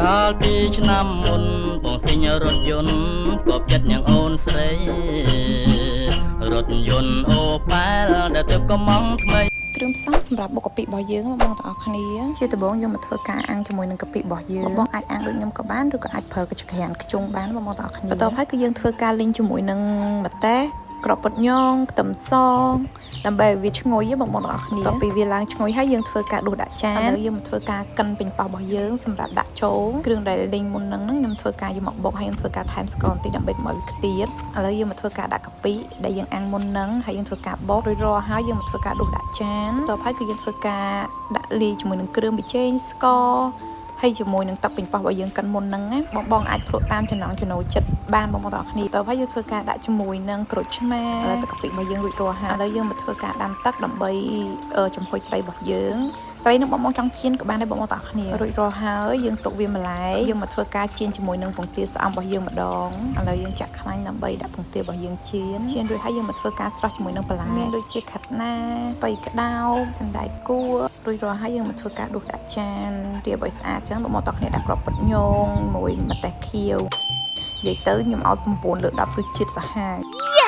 កាលពីឆ្នាំមុនបងទិញរថយន្តក៏ចិត្តនាងអូនស្រីរថយន្តអូប៉ែលដែលទើបកំងថ្មី គ្រឿងផ្សំសម្រាប់បុកកាពិរបស់យើងបងបងទាំងអស់គ្នាជាដំបូងយើងមកធ្វើការអាំងជាមួយនឹងកាពិរបស់យើងបងបងអាចអាំងដូចខ្ញុំក៏បានឬក៏អាចប្រើកញ្ចក្រានខ្ជុងបានបងបងទាំងអស់គ្នាបន្ទាប់ហើយគឺយើងធ្វើការលីងជាមួយនឹងម្ទេសក្របពុតញងខ្ទឹមសដើម្បីឲ្យវាឈ្ងុយបងបងទាំងអស់គ្នាបន្ទាប់ពីវាឡើងឈ្ងុយហើយយើងធ្វើការដួសដាក់ចានឥឡូវយើងមកធ្វើការកិនប៉េងប៉ោះរបស់យើងសម្រាប់ដាក់ចូលគ្រឿងដែលលីងមុនហ្នឹងខ្ញុំធ្វើការយកមកបុកហើយខ្ញុំធ្វើការថែមស្ករបន្តិចដើម្បីកុំឲ្យវាខ្ទាតឥឡូវយើងមកធ្វើការដាក់កាពិដែលយើងអាំងមុនហ្នឹងហើយយើងធ្វើការបុករួចរាល់ហើយយើងមកធ្វើការដួសដាក់ចានបន្ទាប់ហើយគឺយើងធ្វើការដាក់លាយជាមួយនឹងគ្រឿងប៊ីចេងស្ករហើយជាមួយនឹងទឹកប៉េងប៉ោះរបស់យើងកិនមុនហ្នឹងណាបងបងអាចភ្លក់តាមចំណង់ចំណូលចិត្តបានបងប្អូនទាំងអស់គ្នាតទៅហើយយើងធ្វើការដាក់ជាមួយនឹងក្រូចឆ្មាឥឡូវទឹកកាពិរបស់យើងរួចរាល់ហើយឥឡូវយើងមកធ្វើការដាំទឹកដើម្បីចំហុយត្រីរបស់យើងត្រីនឹងបងបងចង់ចៀនក៏បានដែរបងប្អូនទាំងអស់គ្នារួចរាល់ហើយយើងទុកវាម្លែកយើងមកធ្វើការចៀនជាមួយនឹងពងទាស្អំរបស់យើងម្ដងឥឡូវយើងចាក់ខ្លាញ់ដើម្បីដាក់ពងទារបស់យើងចៀនចៀនរួចហើយយើងមកធ្វើការស្រោះជាមួយនឹងបន្លែមានដូចជាខាត់ណាស្ពៃក្តោបសណ្តែកគួររួចរាល់ហើយយើងមកធ្វើការដួសដាក់ចានរៀបឲ្យស្អាតចឹងបងប្អូនទាំងអស់គ្នាដាក់គ្រាប់ពុតញងមួយម្ទេសខៀវនិយាយទៅខ្ញុំឲ្យ9លើ10គឺជាតិសាហាវ។